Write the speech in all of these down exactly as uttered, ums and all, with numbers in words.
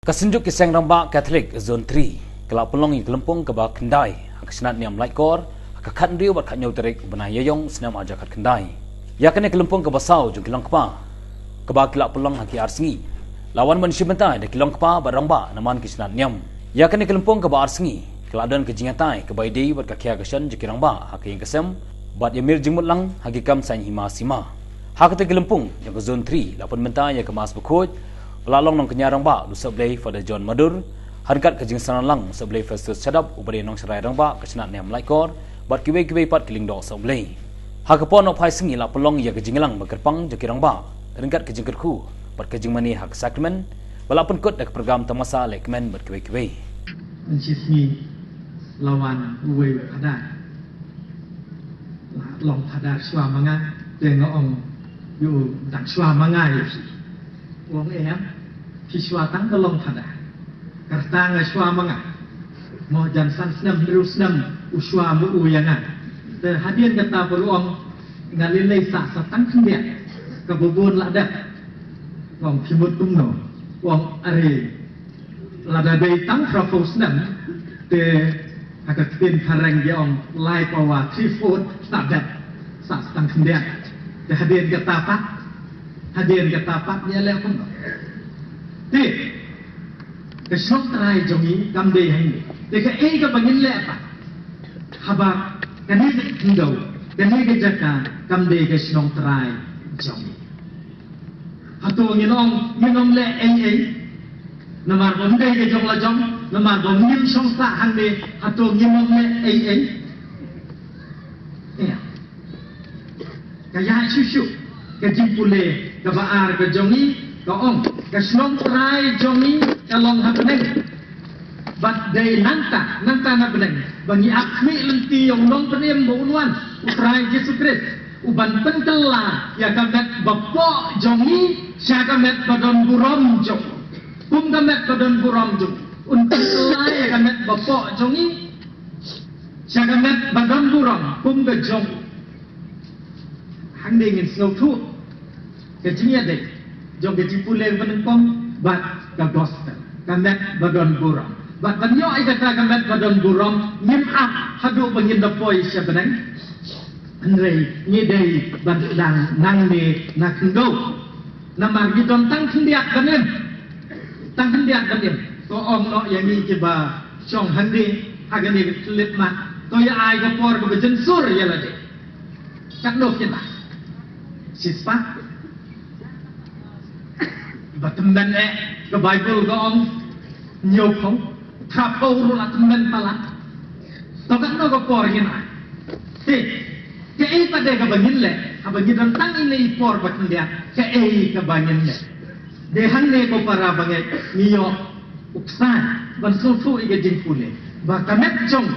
Ka Synjuk ki Seng Rangbah Katholik Zone three ka la pynlong ïa ka lympung kaba khyndai ha ka shnat niam Laitkor ha ka khathynriew bad khathynñiew tarik u bnai Ïaïong snem arhajar khatkhyndai. Ïa kane ka lympung kaba saw jong ki long kpa kaba ki la pynlong ha ki ar sngi la wan ban shim bynta da ki long kpa bad rangbah na man ki shnat niam. Ïa kane ka lympung kaba ar sngi ka la don ka jingïatai kaba ïadei bad ka khia ka shan jong ki rangbah ha ka ïing ka sem bad ïa mir jingmut lang ha ki kam saiñ hima sima. Ha kata ka lympung jong ka Zone three la pynmynta ïa ka Mass Bakhuid ba la long nongkñia rangbah u Sohblei Father John Madur, ha ryngkat ka jingsngew lang u Sohblei Festus Shadap uba dei nongsharai rangbah ka shnat niam Laitkor bad kiwei kiwei pat ki lyngdoh Sohblei. Ha ka por nohphai sngi la pynlong ïa ka jingïalang ba kyrpang jong ki rangbah ryngkat ka jingkyrkhu bad ka jingmane ha ka sakramen ba la pynkut da ka program tamasa lehkmen bad kiwei kiwei. Mynshisngi la wan uwei u Phadar. La long Phadar shuwa ma nga, te nga ong ïa u, dang shuwa ma nga ïa phi. U ong, em, phi shuwa tang ka long Phadar. Ka rta nga shuwa ma nga. Mo jan san snem hynriew snem u shuwa ma u ïa nga. Te hadien kata pat u ong, nga lei lei sah sa tang khyndiat kaba bun la dep. U ong, phi mut kumno? U ong, are, lada dei tang phraphew snem, te ha ka ktien phareng ki ong lai pawa three fourth, sa dep, sa tang khyndiat. Te hadien kata pat, hadien kata pat ngi leh kumno? Te ka shnong trai jong ngi kam dei hangne. Te kaei kaba ngin leh pat? Haba kane ka khyndew, kane ka jaka kam dei ka shnong trai jong ngi. Hato ngin ong, ngin ong leh ei ei? Namar ba ym dei ka jong la jong, namar ba ngim shong sah hangne, hato ngin ong leh ei ei? Ïa. Ka ïa shuh shuh ka jingpule kaba ar ka jong ngi, ka ong, ka shnong trai jong ngi ka long ha bneng. Bad dei nangta, nangta na bneng ba ngi ap khmih lynti ïa u Nongpynim ba un wan, u Trai Jisu Khrist, u ban pynkylla ïa ka met ba poh jong ngi sha ka met ba don burom jong u. Kum ka met ba don burom jong u, un pynkylla ïa ka met ba poh jong ngi sha ka met ba don burom kum ka jong u. Hangne ngin sngewthuh ka jingïadei jong ka jingpule ba nyngkong bad ka gospel, ka met ba don burom. Bad ban ïoh ïa kata ka met ba don burom, ngim ap haduh ba ngin da poi sha bneng. Hynrei ngi dei ban sdang nangne na khyndew. Namar ngi don tang khyndiat ban im. Tang khyndiat ban im. To ong noh ïa ngi kiba shong hangne ha kane ka khyllipmat. To ïa ai ka por kaba jynsur ïa lade. Katno phi lah? Shispah. Ba tymmen eh, ka Baibl ka ong hynñiewphew, phraphew ruh la tymmen palat. To katno ka por ngin ai? Te kaei pat de kaba ngin leh haba ngi don tang ine i por ba khyndiat? Kaei kaba ngin leh? Dei hangne ko para bangeit, ngi ïoh u ksai ban sngewthuh ïa ka jingpule ba ka met jong,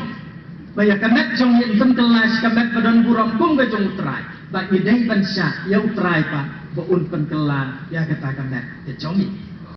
ba ïa ka met jong ngi yn pynkylla sha ka met ba don burom kum ka jong u Trai. Ba ngi dei ban shah ïa u Trai pat ba un pynkylla ïa kata ka met ka jong ngi.